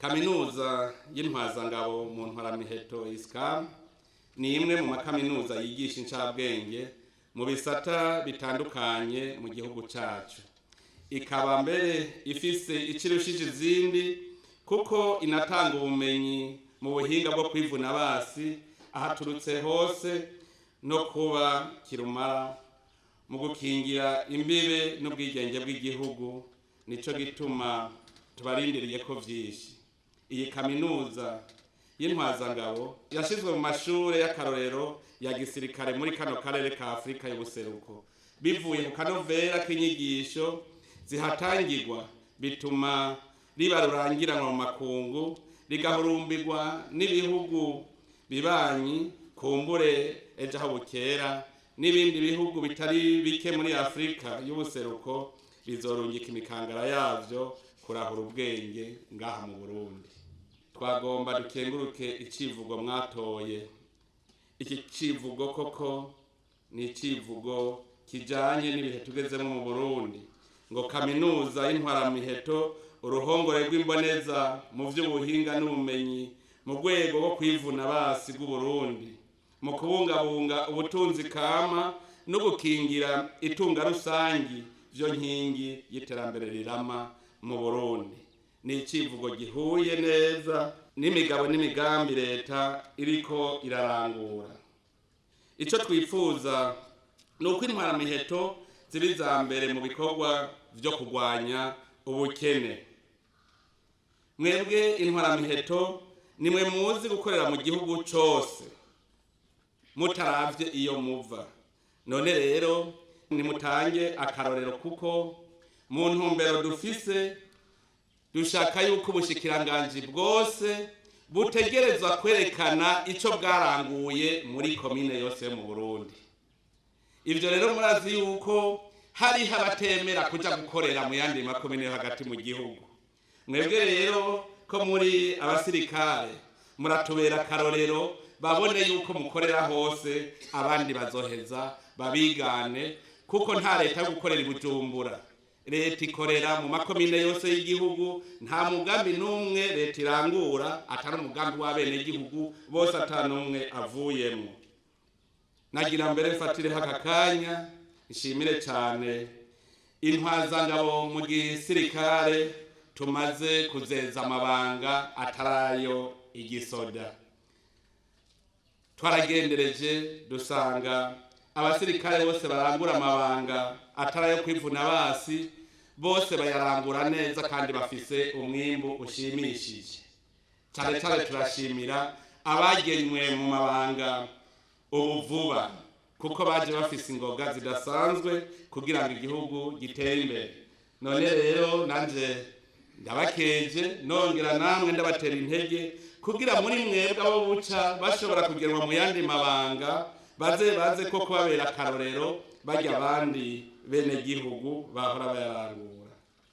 Kaminuza y'Intwazangabo mu Ntwaramiheto, ISCAM, ni imwe mu makaminuza yigisha incabwenge mu bisata bitandukanye mu gihugu cacu, ikaba mbere ifise ikirushije izindi kuko inatanga ubumenyi mu buhinga bwo kwivuna basi ahaturutse hose no kuba kirumara mu gukingira imbibe n'ubwigenge bw'igihugu. Nico gituma tubarindiriye ko vyinshi. Iyi kaminuza y'Intwazangabo yashizwe mu mashure y'akarorero ya gisirikare muri kano karere ka Afurika y'Ubuseruko bivuye ku kanovera k'inyigisho zihatangirwa, bituma riba rurangiranwa mu makungu, rigahurumbirwa n'ibihugu bibanyi. Kumbure ejo aho bukera n'ibindi bihugu bitari bike muri Afurika y'Ubuseruko bizorungika imikangara yavyo kurahura ubwenge ngaha mu Burundi. Twagomba dukenguruke icivugo mwatoye. Iki civugo koko ni icivugo kijanye n'ibihe tugezemo mu Burundi, ngo "Kaminuza y'Intwaramiheto, uruhongore rw'imboneza mu vy'ubuhinga n'ubumenyi mu rwego rwo kwivuna basi bw'Uburundi, mu kubungabunga ubutunzi kama no gukingira itunga rusangi, vyo nkingi y'iterambere rirama mu Burundi." Ni icivugo gihuye neza n'imigabo n'imigambi leta iriko irarangura. Ico twifuza ni uko intwaramiheto ziba iza mbere mu bikorwa vyo kurwanya ubukene. Mwebwe intwaramiheto nimwe muzi gukorera mu gihugu cose mutaravye iyo muva. None rero nimutange akarorero, kuko mu ntumbero dufise dushaka yuko ubushikiranganji bwose butegerezwa kwerekana ico bwaranguye muri komine yose yo mu Burundi. Ivyo rero murazi yuko hariho abatemera kuja gukorera mu yandi makomine yo hagati mu gihugu. Mwebwe rero ko muri abasirikare, muratubera akarorero, babone yuko mukorera hose, abandi bazoheza babigane, kuko nta leta yo gukorera i Bujumbura. Leta ikorera mu makomine yose y'igihugu. Nta mugambi n'umwe leta irangura atari umugambi w'abenegihugu bose, ata n'umwe avuyemwo. Nagira mbere mfatireho aka kanya nshimire cyane intwazangabo mu gisirikare tumaze kuzeza amabanga atarayo igisoda. Twaragendereje dusanga abasirikare bose barangura amabanga atarayo kwivuna basi bose bayarangura neza kandi bafise umwimbu ushimishije. Cyane cyane turashimira abagenywe mu mabanga ubu vuba, kuko baje bafise ingoga zidasanzwe kugira ngo igihugu gitere imbere. None rero nanje ndabakeje, nongera namwe ndabatera intege kugira muri mwebwe abo buca bashobora kugenwa mu yandi mabanga baze baze ko kubabera akarorero bajya abandi bene gihugu bahora bayarangura.